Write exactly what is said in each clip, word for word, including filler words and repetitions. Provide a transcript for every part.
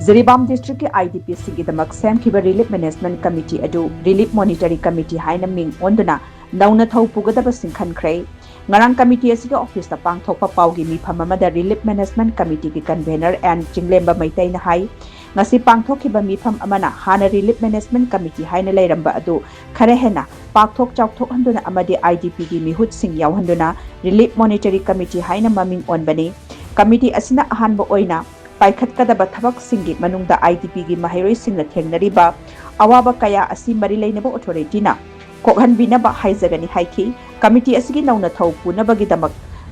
ꯖꯤꯔꯤꯕꯥꯝ ꯗꯤꯁꯇ꯭ꯔꯤꯛꯀꯤ I D ꯄꯤꯁꯤꯡꯒꯤꯗꯃꯛ ꯁꯦꯝꯈꯤꯕ relief management committee ꯑꯗꯨ ꯔꯤꯂꯤꯐ ꯃꯣꯅꯤꯇꯔꯤ ꯀꯃꯤꯇꯤ ꯍꯥꯏꯅ ꯃꯤꯡ ꯑꯣꯟꯗꯨꯅ ꯅꯧꯅ ꯊꯧ ꯄꯨꯒꯗꯕꯁꯤꯡ ꯈꯟꯈ꯭ꯔꯦ꯫ ꯉꯔꯥꯡ ꯀꯃꯤꯇꯤ ꯑꯁꯤꯒꯤ ꯑꯣꯐꯤꯁꯇ ꯄꯥꯡꯊꯣꯛꯄ ꯄꯥꯎꯒꯤ ꯃꯤꯐꯝ ꯑꯃꯗ ꯔꯤꯂꯤꯐ ꯃꯦꯅꯦꯖꯃꯦꯟꯠ ꯀꯃꯤꯇꯤꯒꯤ ꯀꯟꯚꯦꯅꯔ ꯑꯦꯟ ꯆꯤꯡꯂꯦꯝꯕ ꯃꯩꯇꯩꯅ ꯍꯥꯏ, ꯉꯁꯤ ꯄꯥꯡꯊꯣꯛꯈꯤꯕ ꯃꯤꯐꯝ ꯑꯃꯅ ꯍꯥꯟꯅ ꯔꯤꯂꯤꯐ ꯃꯦꯅꯦꯖꯃꯦꯟꯠ ꯀꯃꯤꯇꯤ ꯍꯥꯏꯅ ꯂꯩꯔꯝꯕ ꯑꯗꯨ ꯈꯔ ꯍꯦꯟꯅ ꯄꯥꯛꯊꯣꯛ ꯆꯥꯎꯊꯣꯛꯍꯟꯗꯨꯅ ꯑꯃꯗꯤ ꯑꯥꯏ ꯗꯤ ꯄꯤꯒꯤ ꯃꯤꯍꯨꯠꯁꯤꯡ ꯌꯥꯎꯍꯟꯗꯨꯅ ꯔꯤꯂꯤꯐ ꯃꯣꯅꯤꯇꯔꯤ ꯀꯃꯤꯇꯤ ꯍꯥꯏꯅ ꯃꯃꯤꯡ ꯑꯣꯟꯕꯅꯤ꯫ ꯀꯃꯤꯇꯤ ꯑꯁꯤꯅ ꯑꯍꯥꯟꯕ ꯑꯣꯏꯅ ꯄꯥꯏꯈꯠꯀꯗꯕ ꯊꯕꯛꯁꯤꯡꯒꯤ ꯃꯅꯨꯡꯗ ꯑꯥꯏ ꯗꯤ ꯄꯤꯒꯤ ꯃꯍꯩꯔꯣꯏꯁꯤꯡꯅ ꯊꯦꯡꯅꯔꯤꯕ ꯑꯋꯥꯕ ꯀꯌꯥ ꯑꯁꯤ ꯃꯔꯤ ꯂꯩꯅꯕ ꯑꯣꯊꯣꯔꯤꯇꯤꯅ ꯀꯣꯛꯍꯟꯕꯤꯅꯕ ꯍꯥꯏꯖꯒꯅꯤ ꯍꯥꯏꯈꯤ꯫ ꯀꯃꯤꯇꯤ ꯑꯁꯤꯒꯤ ꯅꯧꯅ ꯊꯧ ꯄꯨꯅꯕꯒꯤꯗꯃꯛ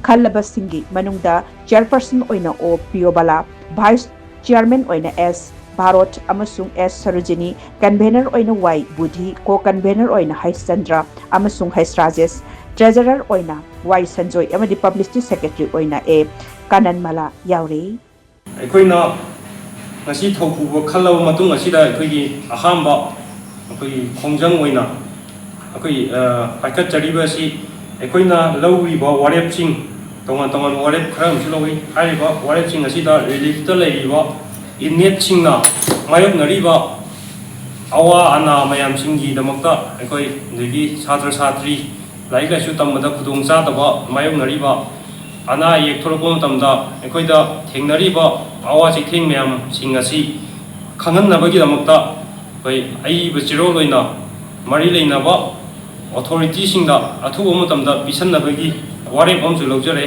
ꯈꯜꯂꯕꯁꯤꯡꯒꯤ ꯃꯅꯨꯡꯗ ꯆꯤꯌꯔꯄꯔꯁꯟ ꯑꯣꯏꯅ ꯑꯣ ꯄꯤꯌꯣꯕꯥꯂꯥ, ꯚꯥꯏꯁ ꯆꯤꯌꯔꯃꯦꯟ ꯑꯣꯏꯅ ꯑꯦꯁ ꯚꯥꯔꯣꯠ ꯑꯃꯁꯨꯡ ꯑꯦꯁ ꯁꯔꯣꯖꯤꯅꯤ, ꯀꯟꯚꯦꯅꯔ ꯑꯣꯏꯅ ꯋꯥꯏ ꯕꯨꯙꯤ, ꯀꯣ ꯀꯟꯚꯦꯅꯔ ꯑꯣꯏꯅ ꯍꯩꯁ ꯆꯟꯗ꯭ꯔ ꯑꯃꯁꯨꯡ ꯍꯩꯁ ꯔꯥꯖꯦꯁ, ꯇ꯭ꯔꯦꯖꯔꯔ ꯑꯣꯏꯅ ꯋꯥꯏ ꯁꯟꯖꯣꯏ ꯑꯃꯗꯤ ꯄꯕ꯭ꯂꯤꯁꯤꯇꯤ ꯁꯦꯀ꯭ꯔꯦꯇꯔꯤ ꯑꯣꯏꯅ ꯑꯦ ꯀꯥꯅꯟꯃꯂꯥ ꯌꯥꯎꯔꯤ꯫ ꯑꯩꯈꯣꯏꯅ ꯉꯁꯤ ꯊꯧ ꯄꯨꯕ ꯈꯜꯂꯕ ꯃꯇꯨꯡ ꯑꯁꯤꯗ ꯑꯩꯈꯣꯏꯒꯤ ꯑꯍꯥꯟꯕ ꯑꯩꯈꯣꯏꯒꯤ ꯈꯣꯡꯖꯪ ꯑꯣꯏꯅ ꯑꯩꯈꯣꯏ, ꯑ, ꯄꯥꯏꯈꯠꯆꯔꯤꯕ ꯑꯁꯤ ꯑꯩꯈꯣꯏꯅ ꯂꯧꯔꯤꯕ ꯋꯥꯔꯦꯞꯁꯤꯡ, ꯇꯣꯉꯥꯟ ꯇꯣꯉꯥꯟꯕ ꯋꯥꯔꯦꯞ ꯈꯔ ꯑꯃꯁꯨ ꯂꯧꯏ꯫ ꯍꯥꯏꯔꯤꯕ ꯋꯥꯔꯦꯞꯁꯤꯡ ꯑꯁꯤꯗ ꯔꯤꯂꯤꯐꯇ ꯂꯩꯔꯤꯕ ꯏꯟꯃꯦꯠꯁꯤꯡꯅ ꯃꯥꯌꯣꯛꯅꯔꯤꯕ ꯑꯋꯥ ꯑꯅꯥ ꯃꯌꯥꯝꯁꯤꯡꯒꯤꯗꯃꯛꯇ ꯑꯩꯈꯣꯏ, ꯑꯗꯒꯤ ꯁꯥꯇ꯭ꯔ ꯁꯥꯇ꯭ꯔꯤ, ꯂꯥꯏꯔꯤꯛ ꯂꯥꯏꯁꯨ ꯇꯝꯕꯗ ꯈꯨꯗꯣꯡ ꯆꯥꯗꯕ ꯃꯥꯌꯣꯛꯅꯔꯤꯕ, ꯑꯅꯥ ꯑꯌꯦꯛ ꯊꯣꯛꯂꯛꯄ ꯃꯇꯝꯗ ꯑꯩꯈꯣꯏꯗ ꯊꯦꯡꯅꯔꯤꯕ ꯑꯋꯥ ꯆꯩꯊꯦꯡ ꯃꯌꯥꯝꯁꯤꯡ ꯑꯁꯤ ꯈꯪꯍꯟꯅꯕꯒꯤꯗꯃꯛꯇ ꯑꯩꯈꯣꯏ ꯑꯏꯕ ꯆꯦꯔꯣꯜ ꯑꯣꯏꯅ ꯃꯔꯤ ꯂꯩꯅꯕ ꯑꯣꯊꯣꯔꯤꯇꯤꯁꯤꯡꯗ ꯑꯊꯨꯕ ꯃꯇꯝꯗ ꯄꯤꯁꯟꯅꯕꯒꯤ ꯋꯥꯔꯦꯞ ꯑꯃꯁꯨ ꯂꯧꯖꯔꯦ꯫